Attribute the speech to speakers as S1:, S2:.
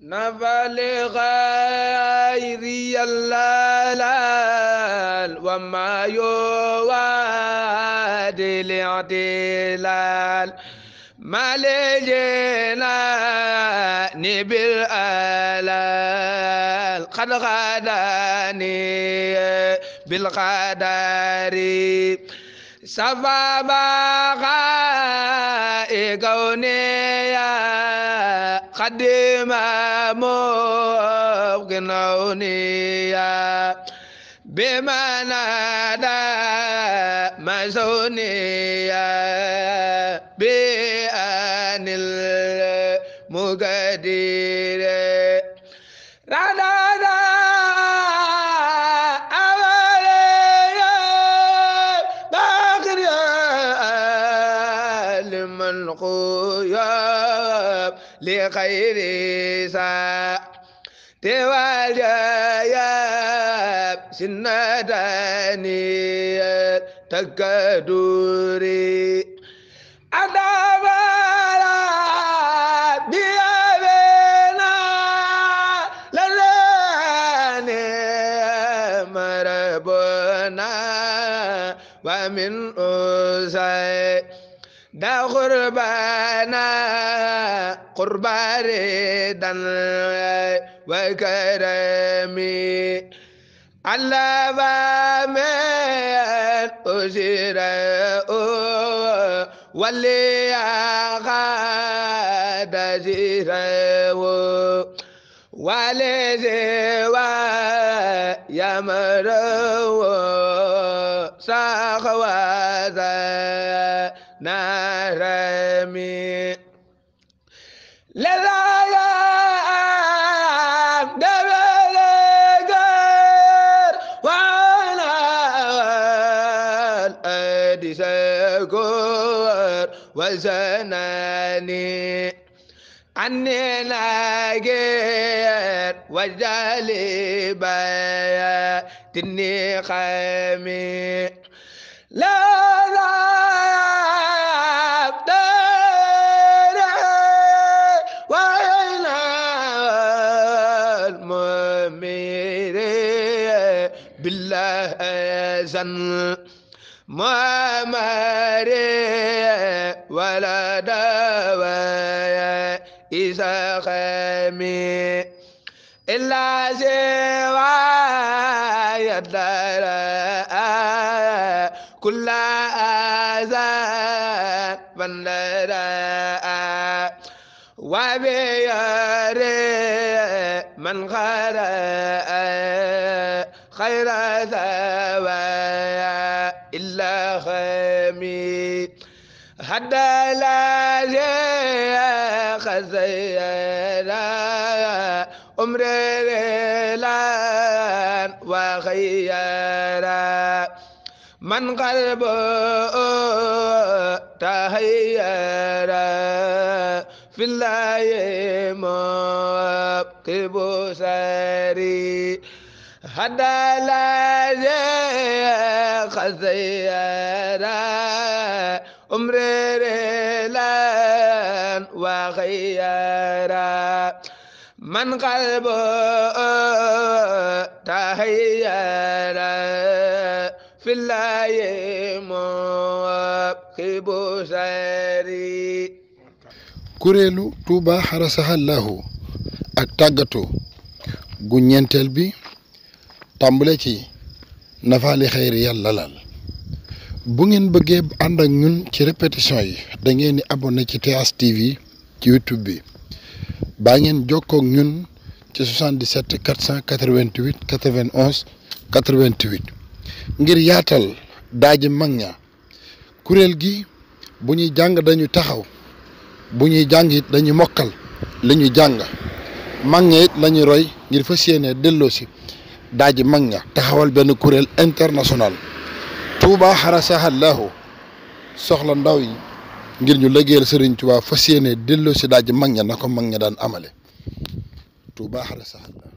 S1: نفى لغيري اللال وما يوادي الاعتلال ما لجناني بالآلال قد غداني بالقدر سفى بغاء كوني قدم مغنوني بما نادى مسوني بأن المقدر الخياب لخير ساعة والجياب سنداني تكدوري أدابا بيابنا للاني مربنا ومن أسي دا قربانا قرباري دان وكرمي على فامن أسيره ولي غاد زيره ولي زوا يمرو ساخوازا نارمي لا دبلغر وانا الادسكور وزناني عني ناجر وجالي بايا تني خامي لا بالله زن ما مري ولا دواء إذا خمي إلا زوايا الدار كل أذان فندرا وبياري من خرا خير ثوايا إلا خمي هدى لا خزينا أمري لان وخيرا من قلبه تهيرا في الله مكتب ساري هدى لا خزيرا أمري لان وخيرا من قلبه تهيرا في الله مكتب ساري
S2: kuréelu Touba xarasahallahu ak tàggatoo gu ñeenteel bi tàmbale ci nafaali xayri yàlla lal bu ngeen bëggee ànd ak ñun ci répétition yi da ngeen di abonné ci TH TV ci YouTube bi baa ngeen jokkoo ak ñun ci 77 488 91 88 ngir yaatal daaji mag ña kuréel gi bu ñuy jàng dañu taxaw bu ñuy jàng it dañuy mokkal li ñu jàng mag ña it la ñuy roy ngir fas yéene delloo si daaji mag ña taxawal benn kuréel international Touba xarasahallahu soxla ndaw yi ngir ñu liggéeyal Serigne Touba fas yéene delloo si daaji mag ña na ko mag ña daan amale Touba xarasahallahu